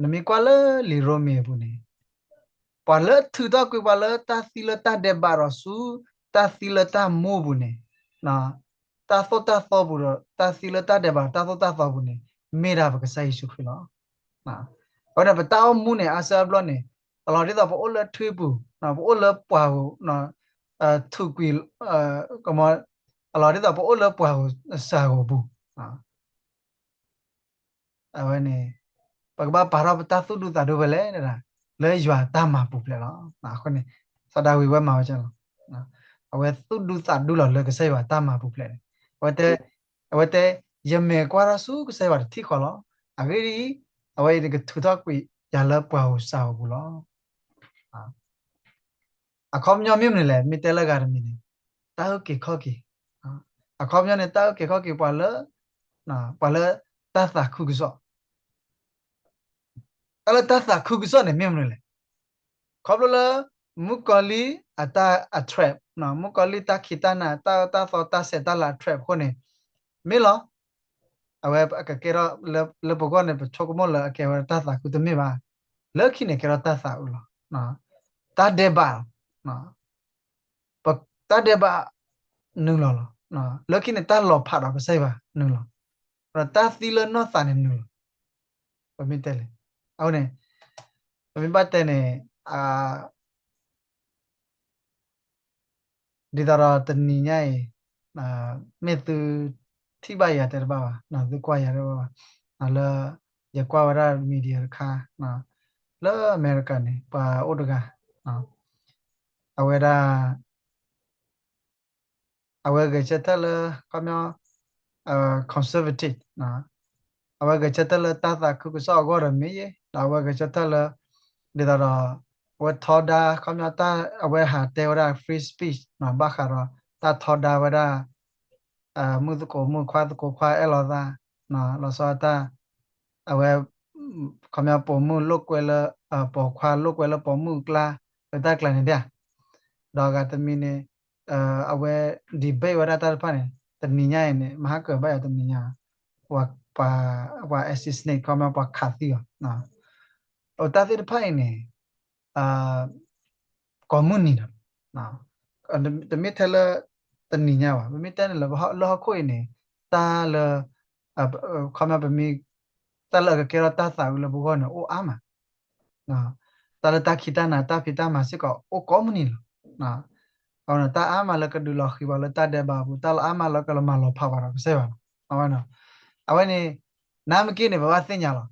နမ့ၢ်ကွၢ်လၢလံာ်ရိမ့ၤအပူၤန့ၣ်, ပှၤလၢထုးထီၣ်ကွံာ်ပှၤလၢတၢ်သံလၢတၢ်ဒဲးဘးဒီးဆူ တၢ်သံလၢတၢ်မူအပူၤန့ၣ်, တၢ်သိၣ်တၢ်သီပူၤဒီး တၢ်သံလၢတၢ်ဒဲးဘး တၢ်သိၣ်တၢ်သီပူၤန့ၣ် မ့ၢ်ဒၣ်ပကစၢ်ယ့ၣ်ၡူးခရံာ်လီၤ. အဃိန့ၣ် ပတၢ်အိၣ်မူန့ၣ် အါစုအါဘျီန့ၣ် အလီၤဒ်သိးပအိၣ်လၢထွံၣ်ပူၤ, ပအိၣ်လၢပှၢ်ဧိၤ, ထုးကွံာ်, အလီၤဒ်သိးပအိၣ်လၢပှၢ်ဧိၤစၢ်ဧိၤပူၤ အဝဲန့ၣ် ပကဘၣ်ပာ်ထီၣ်ပတၢ်သူၣ်ဒူသးဒူဖဲလဲၣ်, လၢယွၤတၢ်မၤပူၤဖျဲးလီၤ. အဃိန့ၣ် စီၤဒၤဝံးဝဲမၤဝဲဒ်လီၤ. အဝဲသူၣ်ဒူသးဒူလီၤလၢကစၢ်ယွၤတၢ်မၤပူၤဖျဲးန့ၣ်, အဝဲတဲ, အဝဲတဲ, ယမဲာ်ကွၢ်ထီၣ်ဆူကစၢ်ယွၤတထံၣ်ဃီလီၤ. အဂ့ၢ်ဒ်အံၤ, အဝဲအံၤန့ၣ်ကထုးထီၣ်ကွံာ်ယၤလၢပှၢ်ဧိၤစၢ်ဧိၤပူၤလီၤ. အခီပညီမ့ၢ်မနုၤလဲၣ်, မ့ၢ်တဲလၢဂၤတမံၤန့ၣ်, တၢ်အုၣ်က့ၤခီၣ်က့ၤ, အခီပညီန့ၣ် တၢ်အုၣ်က့ၤခီၣ်က့ၤပှၤလၢ, ပှၤလၢတၢ်သးခုကစီၣ်, တၢ်လၢတၢ်သးခုကစီၣ်န့ၣ်မ့ၢ်မနုၤလဲၣ်, ခီဖျိလၢ မုၣ်ကီၤလံၢ်အတၢ်အ trap, မုၣ်ကီၤလံၢ်တၢ်ခံးတၢ်နၤ တၢ်အၢတၢ်သီတၢ်ဆဲးတၢ်လၤအ trap အဃိန့ၣ်, မ့ၢ်လီၤ အဝဲအကကဲထီၣ်လၢပဂီၢ်န့ၣ် ပဆိကမိၣ်လၢအကဲဝဲဒၣ်တၢ်သးခုတမ့ၢ်ဘၣ်, လၢခံန့ၣ်ကဲထီၣ်တၢ်သးအုးလီၤ. တၢ်ဒဲးဘး, တၢ်ဒဲးဘးနုာ်လီၤလီၤ. လၢခံန့ၣ် တၢ်လီၤဖးဒီးကစၢ်ယွၤနုာ်လီၤ, ဒီးတၢ်သံလၢနီၢ်သးန့ၣ်နုာ်လီၤ. ပမ့ၢ်တဲလဲၣ်, အဃိန့ၣ် ပမ့ၢ်ဘၣ်တဲန့ၣ် ဒ်သိးဒီးတနံၤညါအံၤ မ့ၢ်သုထံၣ်ဘၣ်ယၤတဲတဘၣ်ဘၣ်, သုကွၢ်ယၤတဲတဘၣ်ဘၣ်, လၢယကွၢ်ဝဲဒၣ် media တခါ, လၢအမဲရကၤန့ၣ် ပှၤအိၣ်တဂၤ အဝဲဒၣ် အဝဲဂဲၤဆၢထၢၣ်လၢ ခီပညီ conservative အဝဲဂဲၤဆၢထၢၣ်လၢတၢ်သးခုကစီၣ်အဂီၢ်ဒီးမ့ၢ်ယဲ ဒီးအဝဲဂဲၤဆၢထၢၣ်လၢ ဒ်သိးဒီး အဝဲထီဒါ ခီပညီတၢ် အဝဲဟးတဲဝဲဒၣ် free speech ဘၣ်ဃးဒီး တၢ်ထီဒါဝဲဒၣ် မုၣ်သကိးမုၣ်ခွါသကိးခွါအဲၣ်လိာ်သး လီၤဆီတၢ် အဝဲ ခီပညီပိာ်မုၣ်လိာ်ကွဲလၢ ပိာ်ခွါလိာ်ကွဲလၢပိာ်မုၣ်အကျါ လၢတၢ်ကျါန့ၣ်ဒၣ် ဒီးအဂၤတမံၤန့ၣ် အဝဲ debate ဝဲဒၣ်တၢ်တဖၣ်န့ၣ် တနံၤညါအံၤန့ၣ် မဟါကၢၤဘၣ်ယၤတနံၤညါ ပှၤ assassinate ခီပညီပှၤခးသံအီၤ တၢ်သ့ၣ်တဖၣ်အံၤန့ၣ် ကိးမုၢ်နံၤလီၤ တမ့ၢ်ထဲလၢ တနံၤညါဘၣ် ပမ့ၢ်တဲန့ၣ်လၢ လၢဟီၣ်ခိၣ်အံၤန့ၣ် တၢ်လၢ ခီပညီပမ့ၢ် တၢ်လၢအကကဲထီၣ်တၢ်သးဝံၣ်လၢပဂီၢ်န့ၣ် အိၣ်အါမး တၢ်လၢတၢ်ခံးတၢ်နၤ တၢ်ဖံးတၢ်မၤစ့ၢ်ကီး အိၣ်ကိးမုၢ်နံၤလီၤ တၢ်အါမးလၢကဒုးလီၤဃံၤပှၤလၢတၢ်ဒဲးဘးအပူၤ တၢ်လၢအါမးလၢကလီၤမၢ်လီၤဖးပှၤဒီးကစၢ်ယွၤလီၤ အဝဲန့ၣ် နမ့ၢ်က့န့ၣ် ပဘၣ်သ့ၣ်ညါလီၤ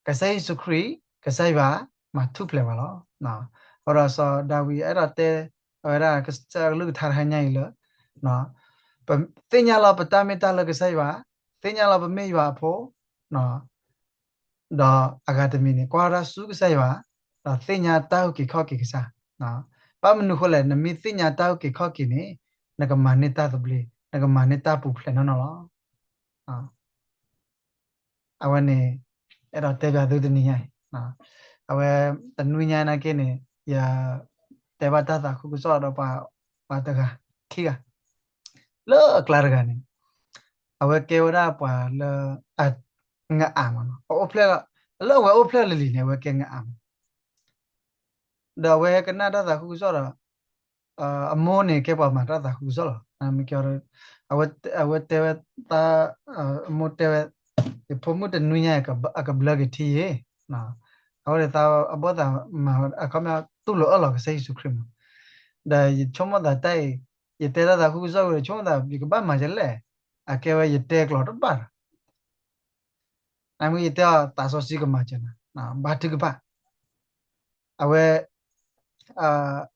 ကစၢ်ယ့ၣ်ၡူးခရံာ် ကစၢ်ယွၤ မၤထူၣ်ဖျဲးပှၤလီၤ အဃိဒီးစီၤဒၤဝံးအဲၣ်ဒိးတဲ အဝဲဒၣ်ကစၢ်ကလုၢ်ကထါတဟါညါအံၤလၢ ပသ့ၣ်ညါလီၤပတၢ်မ့ၢ်တၢ်လၢကစၢ်ယွၤ သ့ၣ်ညါလီၤပမ့ၢ်ယွၤအဖိ ဒီးအဂၤတမံၤန့ၣ် ကွၢ်ဝဲဒၣ်ဆူကစၢ်ယွၤ ဒီးသ့ၣ်ညါတၢ်အုၣ်က့ၤခီၣ်က့ၤကစၢ် ဘၣ်မနုၤဃိလဲၣ် နမ့ၢ်သ့ၣ်ညါတၢ်အုၣ်က့ၤခီၣ်က့ၤန့ၣ် နကမၤန့ၢ်တၢ်သဘျ့ နကမၤန့ၢ်တၢ်ပူၤဖျဲးနီၢ်နီၢ်လီၤ အဝဲန့ၣ် အဲၣ်ဒိးတဲပၠးသုတနံၤညါအံၤ အဝဲတနွံညါနာ်က့န့ၣ် ယတဲဘၣ်တၢ်သးခုကစီၣ်ဒီးပှၤ ပှၤတဂၤ ခံဂၤ လၢအကျါတဂၤန့ၣ် အဝဲကဲဝဲဒၣ်ပှၤလၢ အ ငအးမးနီၤ အအိၣ်ဖျဲၣ် လၢအဝဲအိၣ်ဖျဲၣ်လံၤလံၤန့ၣ် အဝဲကဲငအးမး ဒီးအဝဲကနၣ်တၢ်သးခုကစီၣ်ဒီး အမိၢ်န့ၣ်ကဲပှၤမၤတၢ်သးခုကစီၣ်လီၤ မ့ၢ်ကဲ အဝဲတဲဝဲတၢ် အမိၢ်တဲဝဲ ယဖိမုၣ်တနွံညါအံၤ အကဘျၢက့ၤထံယ့ၤ အဝဲဒၣ်သးအဘီၣ်သးမၤ အခီပညီတူၢ်လိာ်အၢၣ်လီၤကစၢ်ယ့ၣ်ၡူးခရံာ်မး ဒီးယဆိကမိၣ်သးတၢ်အံၤ ယတဲတၢ်သးခုကစီၣ်ဝဲဒီး ဆိကမိၣ်သး ယကဘၣ်မၤဒ်လဲၣ် အကဲဝဲယတဲကျိာ်တဘၣ်ဒီး နမ့ၢ်ယတဲအီၤသးစီဆှံကမၤစၢၤနၤ ဘါထုကဖၣ် အဝဲ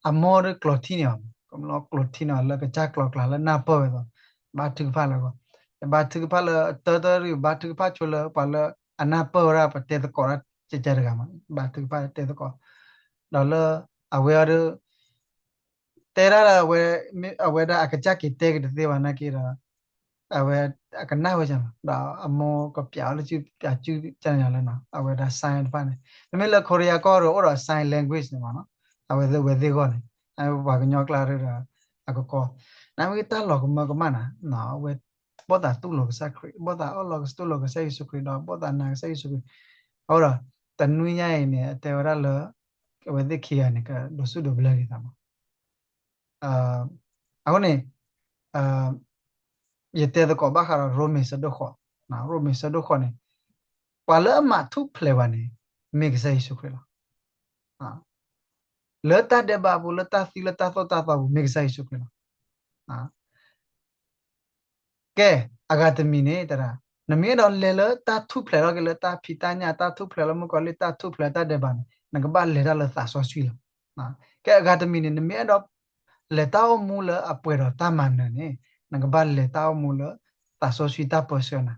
အမိၢ်ဒီးကျိာ်ထံန့ၣ်အီၤ ကမျီကျိာ်ထံန့ၣ်အီၤ လၢကစၢ်ကျိာ်ကျါလၢနၢ်ပၢၢ်ဝဲအသိး ဘါထုကဖၣ်လၢအဂီၢ် ယဘါထုကဖၣ်လၢအတၢတၢရံၣ် ဘါထုကဖၣ်ဆိလၢပှၤလၢအနၢ်ပၢၢ်ဝဲဒၣ်ပတဲသကိးတၢ်ကဲကဲတဂၤမး ဘါထုကဖၣ်တဲသကိး ဒီးလၢ အဝဲအီၤဒီး တဲဒၣ်လၢအဝဲ အဝဲဒၣ်အကစၢ်က့ၤတဲက့ၤတသ့ဘၣ်နာ်က့ဒီး အဝဲအကနၣ်ဝဲစ့ၢ်မး ဒီးအမိၢ်ကပျးအီၤလၢစုပျးစုကန့ၣ်လၢနီၤ အဝဲဒၣ် sign တဖၣ်န့ၣ် မ့မ့ၢ်လၢ Korea ကီၢ်ဒီးအိၣ်ဒီး sign language န့ၣ်မးနီၤ အဝဲသ့ၣ်ဝဲသ့ၣ်ဂီၢ်န့ၣ် ပှၤကညီကျါဒီး အကကီ နမ့ၢ်တၢ်လီၤကမၢကမၣ်နၤ အဝဲ ဘီၣ်သးတူၢ်လိာ်ကစၢ်ခရံာ် ဘီၣ်သးအၢၣ်လီၤကစတူၢ်လိာ်ကစၢ်ယ့ၣ်ၡူးခရံာ်ဒီး ဘီၣ်သးနာ်ကစၢ်ယ့ၣ်ၡူးခရံာ် အဃိဒီး တနွံညါအံၤန့ၣ် အတဲဝဲဒၣ်လၢ အဝဲသ့ၣ်ခံဂၤန့ၣ် ကဒိးဆူၣ်ဒိးဘျၢက့ၤသးမး အဃိန့ၣ် ယတဲသကိးဘၣ်ဃးဒီးရိမ့ၤဆၢဒိၣ်ဃိး, ရိမ့ၤဆၢဒိၣ်ဃိးန့ၣ် ပှၤလၢအမၤထူၣ်ဖျဲးပှၤန့ၣ် မ့ၢ်ကစၢ်ယ့ၣ်ၡူးခရံာ်လီၤ. လၢတၢ်ဒဲးဘးအပူၤ လၢတၢ်သံလၢတၢ်သိၣ်တၢ်သီပူၤ မ့ၢ်ကစၢ်ယ့ၣ်ၡူးခရံာ်လီၤ. ကဲ, အဂၤတမံၤန့ၣ် တဒၣ် နမ့ၢ်အဲၣ်ဒိးလဲၤလၢတၢ်ထူၣ်ဖျဲးထီၣ်က့ၤလၢတၢ်ဖံးတၢ်ညၣ် တၢ်ထူၣ်ဖျဲးလၢမုၣ်ကီၤလံၢ် တၢ်ထူၣ်ဖျဲးလၢတၢ်ဒဲးဘးန့ၣ် နကဘၣ်လဲၤတၢ်လၢသးစီဆှံလီၤ. ကဲ အဂၤတမံၤန့ၣ် နမ့ၢ်အဲၣ်ဒိး လဲၤတၢ်အိၣ်မူလၢအပှဲၤဒီးတၢ်မၤနၢၤန့ၣ် နကဘၣ်လဲၤတၢ်အိၣ်မူလၢသးစီဆှံတၢ်ပၢဆှၢနၤ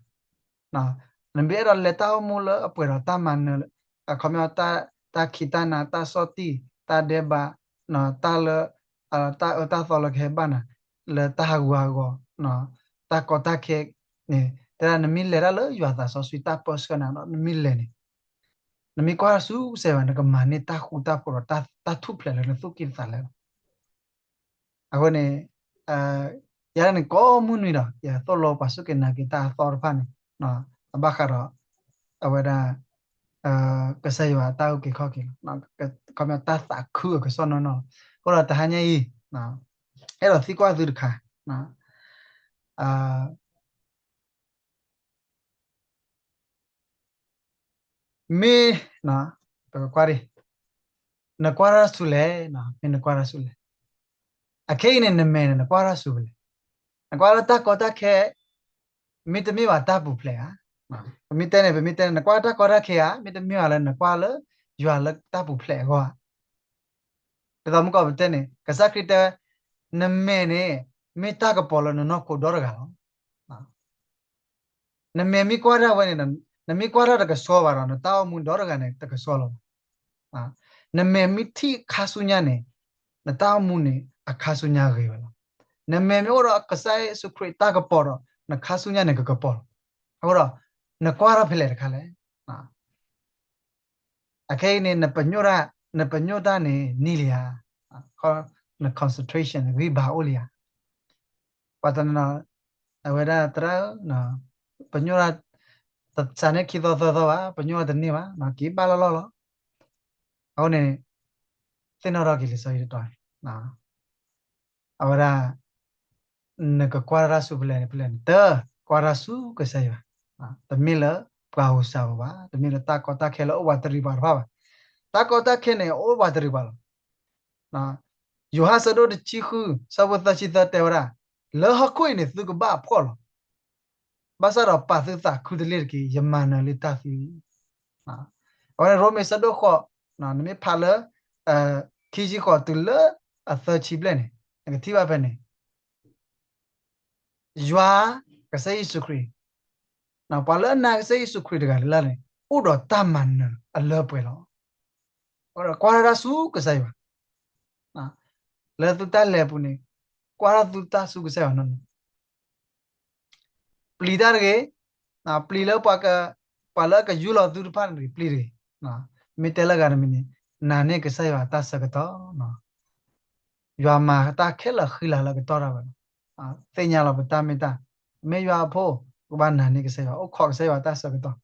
နမ့ၢ်အဲၣ်ဒိးလဲၤတၢ်အိၣ်မူလၢအပှဲၤဒီးတၢ်မၤနၢၤ, အခီပညီ တၢ်ခံးတၢ်နၤ တၢ်ဆီၣ်တံၢ် တၢ်ဒဲးဘး, တၢ်လၢ တၢ်အၢတၢ်သီလၢကဟဲဘၣ်နၤ လၢတၢ်ဟးဂူာ်ဟးဂီၤ, တၢ်ကီတၢ်ခဲန့ၣ် တဲဒၣ်နမ့ၢ်လဲၤတၢ်လၢယွၤသးစီဆှံတၢ်ပၢဆှၢနၤဒီး နမ့ၢ်လဲၤန့ၣ် နမ့ၢ်ကွၢ်ဆူကစၢ်ယွၤ နကမၤန့ၢ်တၢ်ဃူတၢ်ဖိးဒီးတၢ်ထူၣ်ဖျဲးလၢနသူၣ်ကံၢ်သးလဲလီၤ. အဃိန့ၣ် ယၤန့ၣ်ကိးမုၢ်နွံဒီး ယသိၣ်လိပှၤစူၢ်က့ၤနာ်က့ၤတၢ်အသီတဖၣ်န့ၣ် အဘၣ်ဃးဒီး အဝဲဒၣ် ကစၢ်ယွၤတၢ်အုၣ်က့ၤခီၣ်က့ၤလီၤ. ခီပညီတၢ်သးခုအကစီၣ်နီၢ်နီၢ်, အဃိဒီးတဟါညါအံၤ အဲၣ်ဒိးသံကွၢ်သုတခါ မ့ၢ် ပကကွၢ်ဒ် နကွၢ်တၢ်ဆူလဲၣ်, မ့ၢ်နကွၢ်တၢ်ဆူလဲၣ်. အခဲအံၤန့ၣ် နမဲာ်န့ၣ် နကွၢ်တၢ်ဆူလဲၣ်. နကွၢ်လၢတၢ်ကီတၢ်ခဲ မ့တမ့ၢ်ဘၣ်တၢ်ပူၤဖျဲးဧါ. ပမ့ၢ်တဲန့ၣ် ပမ့ၢ်တဲန့ၣ် နကွၢ်တၢ်ကီတၢ်ခဲဧါ, မ့တမ့ၢ်ဘၣ်လၢနကွၢ်လၢ ယွၤလၢတၢ်ပူၤဖျဲးအဂီၢ်ဧါ. ဒ်သိးမုၢ်ကီၢ်ပတဲန့ၣ် ကစၢ်ခရံာ်တဲဝဲ, နမဲာ်န့ၣ် မ့ၢ်တၢ်ကပီၤလၢနနီၢ်ခိဒီတဂၤလီၤ. နမဲာ်မ့ၢ်ကွၢ်တၢ်ဝဲန့ၣ်, နမ့ၢ်ကွၢ်တၢ်တကဆှီဘၣ်ဒီး နတၢ်အိၣ်မူဒီတဂၤန့ၣ် တကဆှီလီၤဘၣ်. နမဲာ်မ့ၢ်ထံၣ်ခါဆူညါန့ၣ်, နတၢ်အိၣ်မူန့ၣ် အခါဆူညါဂ့ၤဝဲလီၤ. နမဲာ်မ့ၢ်အိၣ်ဒီးကစၢ်ယ့ၣ်ၡူးခရံာ်တၢ်ကပီၤဒီး နခါဆူညါန့ၣ်ကကပီၤလီၤ. အဃိဒီး နကွၢ်ထီၣ်ဖဲလဲၣ်တခါလဲၣ်. အခဲအံၤန့ၣ် နပညိၣ်တၢ်, နပညိၣ်တၢ်န့ၣ်န့ၢ်လံဧါ. န concentration ဂံၢ်ဘါအိၣ်လံဧါ. ပှၤတနီၤနီၤ အဝဲဒၣ်သရၣ်ဧၢ, ပညိၣ်တၢ် တစးန့ၢ်ခံသီသၢသီဘၣ်, ပညိၣ်တၢ်တန့ၢ်ဘၣ်, က့ၤဘၣ်လီၢ်လီၢ်လီၤ. အဃိန့ၣ် သ့ၣ်နီၣ်ထီၣ်က့ၤလံာ်စီဆှံတတီၤန့ၣ် အဝဲဒၣ် နကကွၢ်တၢ်ဆူဖဲလဲၣ်န့ၣ် ဖဲလဲၣ်န့ၣ် တၢ်ကွၢ်တၢ်ဆူကစၢ်ယွၤ, တမ့ၢ်လၢပှၤဧိၤစၢ်ဧိၤဘၣ်, တမ့ၢ်လၢတၢ်ကီတၢ်ခဲလၢအိၣ်ပှၤတရံးပှၤတဖၣ်ဘၣ်. တၢ်ကီတၢ်ခဲန့ၣ် အိၣ်ပှၤတရံးပှၤလီၤ. ယိၤဟၣ်ဆၢဒိၣ်တဆံဃု ဆၢဖိသၢဆံသၢတဲဝဲဒၣ်, လၢဟီၣ်ခိၣ်အံၤန့ၣ် သုကဘၣ်အဖှီၣ်လီၤ. ဘၣ်ဆၣ်ဒီးပာ်သုသးခုတလ့ၢ်တက့ၢ်, ယမၤနၢၤလံတၢ်သံလံ. အဝဲန့ၣ်ရိမ့ၤဆၢဒိၣ်ဃိး, နမ့ၢ်ဖးလၢ ခံဆံဃိးတုၤလၢအသၢဆံဘျဲၣ်န့ၣ် နကထံၣ်ဘၣ်ဖဲန့ၣ် ယွၤ ကစၢ်ယ့ၣ်ၡူးခရံာ်, ပှၤလၢအနာ်ကစၢ်ယ့ၣ်ၡူးခရံာ်တဂၤလၢ်လၢ်န့ၣ် အိၣ်ဒီးတၢ်မၤနၢၤအလၢပှဲၤလီၤ. ကွၢ်ထီၣ်တၢ်ဆူကစၢ်ယွၤ, လၢသုတၢ်လဲၤပူၤန့ၣ် ကွၢ်ထီၣ်သုတၢ်ဆူကစၢ်ယွၤနီၢ်နီၢ် ပျံၤတၢ်တဂ့ၤ, ပျံၤလၢပှၤ, ပှၤလၢအကယူၢ်လီၤသုတဖၣ်န့ၣ်တဂ့ၤ, ပျံၤတဂ့ၤ. မ့ၢ်တဲလၢဂၤတမံၤန့ၣ် နာ်န့ၢ်ကစၢ်ယွၤတၢ်ဆၢကတီၢ်, ယွၤမၤတၢ်ခဲလၢာ်ဃံလၤလၢကတီၢ်ဒၣ်ဝဲလီၤ. သ့ၣ်ညါလီၤပတၢ်မ့ၢ်တၢ်, ပမ့ၢ်ယွၤအဖိ, ပကဘၣ်နာ်န့ၢ်ကစၢ်ယွၤ, အိၣ်ခိးကစၢ်ယွၤတၢ်ဆၢကတီၢ်.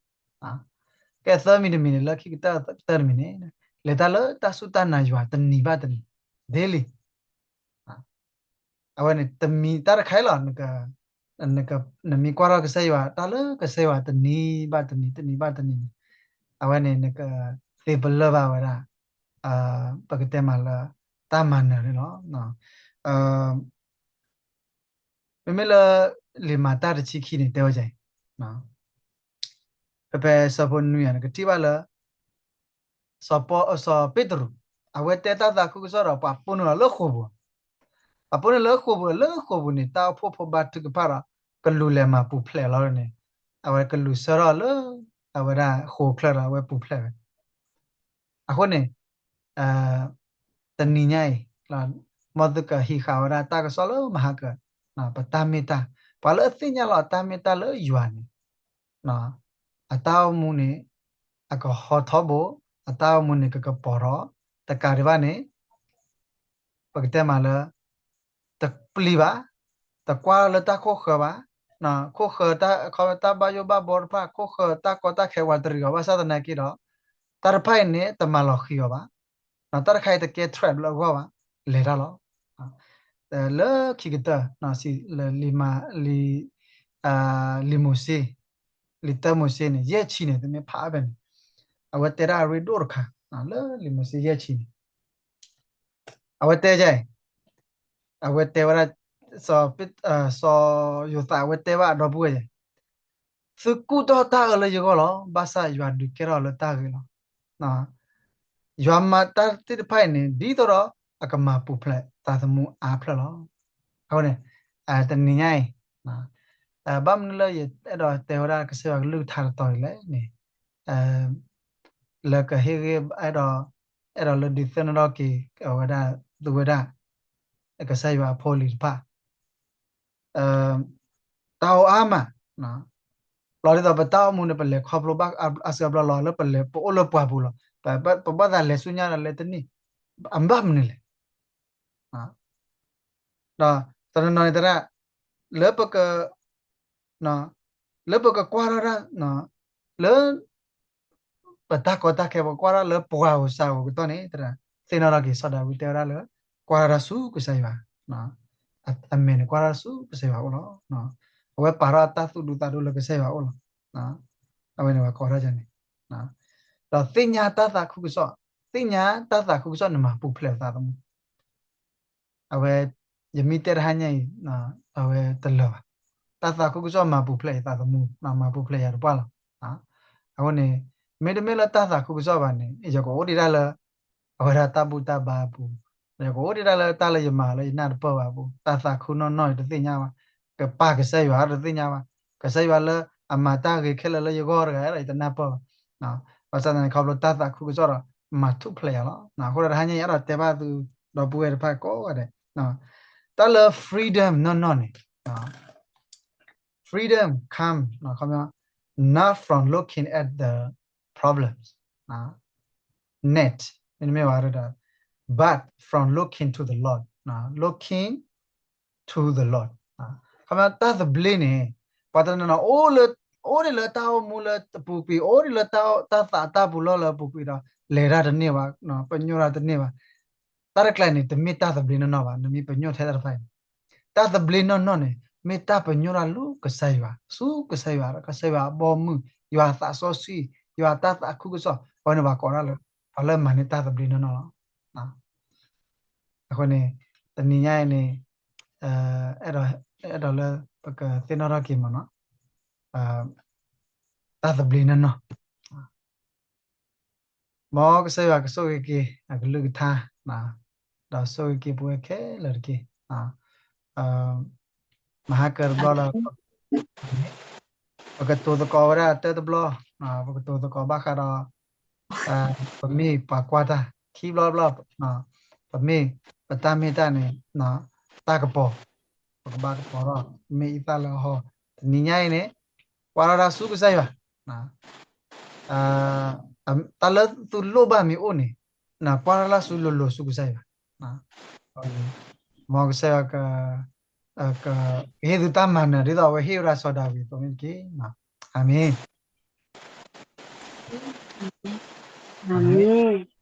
ကဲသၢမံၤတမံၤန့ၣ် လၢခံကတၢၢ်တမံၤန့ၣ် လဲၤတၢ်လၢတၢ်စူၢ်တၢ်နာ်ယွၤတနံၤဘၣ်တနံၤ, daily အဝဲန့ၣ် တမံၤတၢ်တခါအံၤလီၤ, နမ့ၢ်ကွၢ်ထီၣ်ကစၢ်ယွၤ တၢ်လၢကစၢ်ယွၤတနံၤဘၣ်တနံၤ တနံၤဘၣ်တနံၤန့ၣ်, အဝဲန့ၣ် နကသ့ပလၢၢ်ဘၣ်ဝဲဒၣ် ပကတဲမးလၢ တၢ်မၤနၢၤန့ၣ်လီၤ. မ့မ့ၢ်လၢ လံာ်မၤတၢ်တဆံခံန့ၣ် တဲဝဲဒ်အံၤ, ဖဲဖဲဆၢဖိနွံန့ၣ် နကထံၣ်ဘၣ်လၢ စီၤပီ, စီၤပ့းတရူး အဝဲတဲတၢ်သးခုကစီၣ်ဒီး ပှၤပိာ်နုာ်လီၤလၢဃိာ်ပူၤ, ပှၤပိာ်နုာ်လၢဃိာ်ပူၤ, လၢဃိာ်ပူၤန့ၣ် တၢ်အိၣ်ဖှိၣ်ဖိဘါထုကဖၣ်ဒီး ကလူၤလဲၤမၤပူၤဖျဲးလီၤန့ၣ်, အဝဲကလူၤဆှၢထီၣ်လၢ အဝဲဒၣ်ဃိာ်ချၢဒီး အဝဲပူၤဖျဲးဝဲ အဃိန့ၣ် တနံၤညါအံၤ မ်သုကဟံးဃာ်ဝဲဒၣ်တၢ်ကစီၣ်လၢမဟါက, ပတၢ်မ့ၢ်တၢ်, ပှၤလၢအသ့ၣ်ညါလီၤအတၢ်မ့ၢ်တၢ်လၢယွၤန့ၣ်, အတၢ်အိၣ်မူန့ၣ် အကဟီထီဘိ, အတၢ်အိၣ်မူန့ၣ် ကကပီၤထီၣ်, တကးဒံးဘၣ်န့ၣ် ပကတဲမးလၢ တပျံၤဘၣ်, တကွၢ်လၢတၢ်ခိၣ်ဃၢၤဘၣ်, ခိၣ်ဃၢၤတၢ်ဘၣ်ယိၣ်ဘၣ်ဘီတဖၣ်, ခိၣ်ဃၢၤတၢ်ကီတၢ်ခဲပှၤတရံးအီၤ, ဘၣ်ဆၣ်သနာ်က့ဒီး တၢ်တဖၣ်အံၤန့ၣ် တမၤလီၤဃံၤအီၤဘၣ်, တၢ်တခါအံၤတကဲ trap လၢအဂီၢ်ဘၣ်, လဲၤတၢ်လီၤ. လၢခံကတၢၢ် လံာ်မိၤၡ့, လံာ်မိၤၡ့, လံာ်တၢမိၤၡ့န့ၣ် ယဲၢ်ဆံန့ၣ် သုမ့ၢ်ဖးဖဲန့ၣ် အဝဲတဲဒၣ်အရ့ဒိၣ်တခါ လၢလံာ်မိၤၡ့ယဲၢ်ဆံန့ၣ် အဝဲတဲယဲၢ်, အဝဲတဲဝဲဒၣ် စီၤယိၤသး အဝဲတဲဘၣ်အဒီပုၢ်ဝဲၢ်ယဲၢ်, သုကူၣ်ထီၣ်တၢ်အၢလၢယဂီၢ်လီၤ. ဘၣ်ဆၣ်ယွၤဒုးကဲထီၣ်လၢတၢ်ဂ့ၤလီၤ. ယွၤမၤတၢ်သ့ၣ်တဖၣ်အံၤန့ၣ် ဒ်သိးဒီးအကမၤပူၤဖျဲးသးသမူအါဖျၢၣ်လီၤ. အဃိန့ၣ် တနံၤညါအံၤ ဘၣ်မနုၤလၢယအဲၣ်ဒိးတဲဝဲဒၣ်ကစၢ်ယွၤကလုၢ်ကထါတတီၤအံၤလဲၣ်န့ၣ်, လၢကဟ့ၣ်ဂံၢ်အဲၣ်ဒိး, အဲၣ်ဒိးလၢဒုးသ့ၣ်နီၣ်ထီၣ်က့ၤအဝဲဒၣ် သုဝဲဒၣ် ကစၢ်ယွၤအဖိအလံၤတဖၣ် တၢ်အိၣ်အါမး, လီၤဒ်သိးပတၢ်အိၣ်မူန့ၣ် ပလဲၤခီဖျိဘၣ်အါစုအါဘျီလီၤ လၢပလဲၤ ပအိၣ်လၢပှၢ်ပူၤလီၤ, ပဘၣ်သးလဲၤဆူညါဒီးလဲၤတန့ၢ်, အဘၣ်မနုၤလဲၣ်. ဒီးတနီၤနီၤန့ၣ်သရၣ် လၢပက, လၢပကကွၢ်ထီၣ်တၢ်, လၢ ပတၢ်ကီတၢ်ခဲ ပကွၢ်ထီၣ်လၢပှၤဧိၤစၢ်ဧိၤကတီၢ်န့ၣ် သ့ၣ်နီၣ်ထီၣ်က့ၤစီၤဒၤဝံးတဲဝဲဒၣ်လၢ ကွၢ်ထီၣ်တၢ်ဆူကစၢ်ယွၤ, အမဲာ်န့ၣ် ကွၢ်ထီၣ်တၢ်ဆူကစၢ်ယွၤအအိၣ်လီၤ. အဝဲပာ်ထီၣ်တၢ်သူၣ်ဒူသးဒူလၢကစၢ်ယွၤအအိၣ်လီၤ. အဝဲန့ၣ်ပှၤကိးထီၣ်န့ၣ်, ဒီးသ့ၣ်ညါတၢ်သးခုကစီၣ်, သ့ၣ်ညါတၢ်သးခုကစီၣ်န့ၣ် မၤပူၤဖျဲးသးသမူ အဝဲ, ယမ့ၢ်တဲတဟါညါအံၤ, အဝဲတလၢာ်ဘၣ်. တၢ်သးခုကစီၣ်မၤပူၤဖျဲးယသးသမူ, မၤပူၤဖျဲးယၤတပှၢ်လီၤ. အဃိန့ၣ်, မ့တမ့ၢ်လၢတၢ်သးခုကစီၣ်ဘၣ်န့ၣ် ယကအိၣ်ဒံးဒၣ်လၢ အဝဲဒၣ်တၢ်ဘူၣ်တၢ်ဘါအပူၤ, ယကအိၣ်ဒံးဒၣ်လၢတၢ်လၢယမၤလၢယနၢ်တပၢၢ်ဘၣ်အပူၤ, တၢ်သးခုနီၢ်နီၢ်ယတသ့ၣ်ညါဘၣ်, ကပၢ်ကစၢ်ယွၤတသ့ၣ်ညါဘၣ်, ကစၢ်ယွၤလၢအမၤတၢ်ဂ့ၤခဲလၢာ်လၢယဂီၢ်တဂၤဒီးယတနၢ်ပၢၢ်ဘၣ်. ဘၣ်ဆၣ်သနာ်က့ခီဖျိတၢ်သးခုကစီၣ်ဒီး မၤထူၣ်ဖျဲးယၤလီၤ. အဃိဒီးတဟါညါအံၤ အဲၣ်ဒိးတဲဘၣ်သု ဒီပုၢ်ဝဲၢ်တဖၣ်ကိးဂၤဒဲး, တၢ်လၢ freedom နီၢ်နီၢ်န့ၣ် freedom come not from looking at the problems net, မ့တမ့ၢ်ဘၣ် but from looking to the Lord, looking to the Lord. ခီဖျိတၢ်သဘျ့န့ၣ် ပှၤတနီၤနီၤ အိၣ်ဒံးလၢတၢ်အိၣ်မူလၢအပူၤကွံာ်, အိၣ်ဒံးလၢတၢ်သးအတၢ်ပူၤလီၢ်လၢအပူၤကွံာ်ဒီး လဲၤတၢ်တန့ၢ်ဘၣ်, ပညိၣ်တၢ်တန့ၢ်ဘၣ်. တၢ်တကျါန့ၣ် တမ့ၢ်တၢ်သဘျ့နီၢ်နီၢ်ဘၣ်, နမ့ၢ်ပညိၣ်ထဲတၢ်တဖၣ်အံၤန့ၣ် တၢ်သဘျ့နီၢ်နီၢ်န့ၣ် မ့ၢ်တၢ်ပညိၣ်တၢ်လၢကစၢ်ယွၤ, ဆူကစၢ်ယွၤ, ကစၢ်ယွၤအဘီအမုၢ်, ယွၤအသးစီဆှံ, ယွၤအတၢ်သးခုကစီၣ်, အဝဲန့ၣ်ပှၤကိးဒၣ်လၢ ပှၤလၢမၤန့ၢ်တၢ်သဘျ့နီၢ်နီၢ်လီၤ. အဃိန့ၣ် တနံၤညါအံၤန့ၣ် အဲၣ်ဒိးလၢ ပကသ့ၣ်နီၣ်ထီၣ်က့ၤမ့ၢ်နီၤ တၢ်သဘျ့နီၢ်နီၢ် မ်ကစၢ်ယွၤကဆိၣ်ဂ့ၤက့ၤ အကလုၢ်ကထါ ဒီးဆိၣ်ဂ့ၤက့ၤပဝဲခဲလၢာ်တက့ၢ်. မဟါကၢတဘျီလၢ ပကတိၤသကိးဝဲဒၣ်တၢ်တဘျီ, ပကတိၤသကိးဘၣ်ဃးဒီး ပမ့ၢ်ပှၤကွၢ်တၢ် ခံဘျီတဘျီ, ပမ့ၢ်ပတၢ်မ့ၢ်တၢ်န့ၣ် တၢ်ကပီၤ, ပကဘၣ်ကပီၤထီၣ် မ့ၢ်အံသၣ်လၢအဟီ, တနံၤညါအံၤန့ၣ် ကွၢ်ထီၣ်တၢ်ဆူကစၢ်ယွၤ တၢ်လၢသုလိၣ်ဘၣ်မ့ၢ်အိၣ်န့ၣ် ကွၢ်ထီၣ်တၢ်ဆူလိၤလိၤဆူကစၢ်ယွၤ. မ်ကစၢ်ယွၤ ကဟ့ၣ်သုတၢ်မၤနၢၤ ဒ်သိးအဝဲဟ့ၣ်ဝဲဒၣ်စီၤဒၤဝံးအသိးန့ၣ်တက့ၢ်. အၤမ့ၣ်. အၤမ့ၣ်.